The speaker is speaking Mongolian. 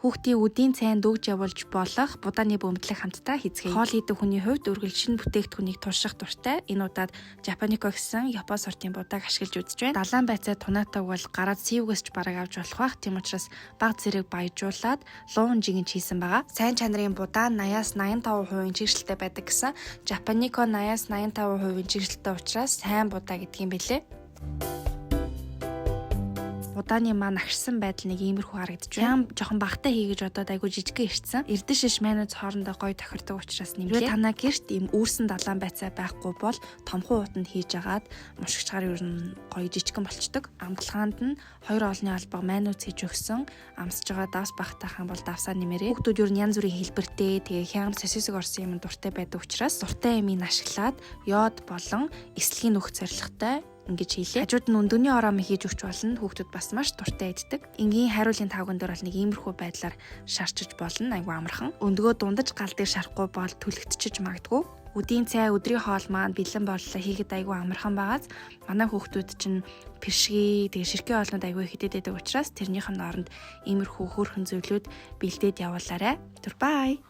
Хүүхдийн үдийн цайнд өгж явуулж болох будааны бөмбөлөг хамтдаа хийцгээе. Хоол хийдэг хүний хувьд үргэлж шинэ бүтээгдэхүүнийг турших дуртай. Энэ удаад Japaniko гэсэн Япон сортын будааг ашиглаж үзэж байна. Далайн байцаа тунаатайг бол гараад сивгээс ч бараг авч болох бах. Тийм учраас баг зэрэг баяжуулаад луун жигэнч хийсэн байгаа. Сайн чанарын будаа 80-аас 85% чигшэлтэй байдаг гэсэн. Japaniko 80-аас 85% чигшэлтэй учраас сайн будаа гэдэг юм бэлээ. Будааны маань агшсан байдал нэг иймэрхүү харагдаж байна. Хям жоохон багтай хийгэж одоод айгу жижигхэн ирсэн. Эрдэн шиш майнууд хоорондоо гоё тохирдог учраас нэмлээ. Танаа гэрт ийм үүрсэн далайн байцаа байхгүй бол томхон уутанд хийж агаад мушгичгаар ер нь гоё жижигхэн болчдөг. Амталгаанд нь хоёр олны албага майнууд хийж өгсөн. Амсаж байгаа давс багтаахан бол давсаа нэмэрээ. Хүүхдүүд ер нь янз бүрийн хэлбэртэй, тэгээ хям сосисог орсон юм дуртай байдаг учраас дуртай юмыг ашиглаад йод болон эслэгийн нөх зорилготой ингэж хийлээ. Хажууд нь өндөгний ороом хийж өгч болно. Хүүхдүүд бас маш дуртай иддэг. Энгийн хариулын тавган дээр бол нэг иймэрхүү байдлаар шарчиж болно. Айгу амархан. Өндгөө дундаж гал дээр шарахгүй бол түлэгдчихэж магадгүй. Үдийн цай, өдрийн хоол маань бэлэн боллоо. Хийхэд айгу амархан байгааз манай хүүхдүүд чинь пиршги, тэгээ ширхэг хоолнууд айгу их идэд байдаг учраас тэрнийх нь оронд иймэрхүү хөөрхөн зүйлүүд бэлдээд явуулаарай. Түр бай.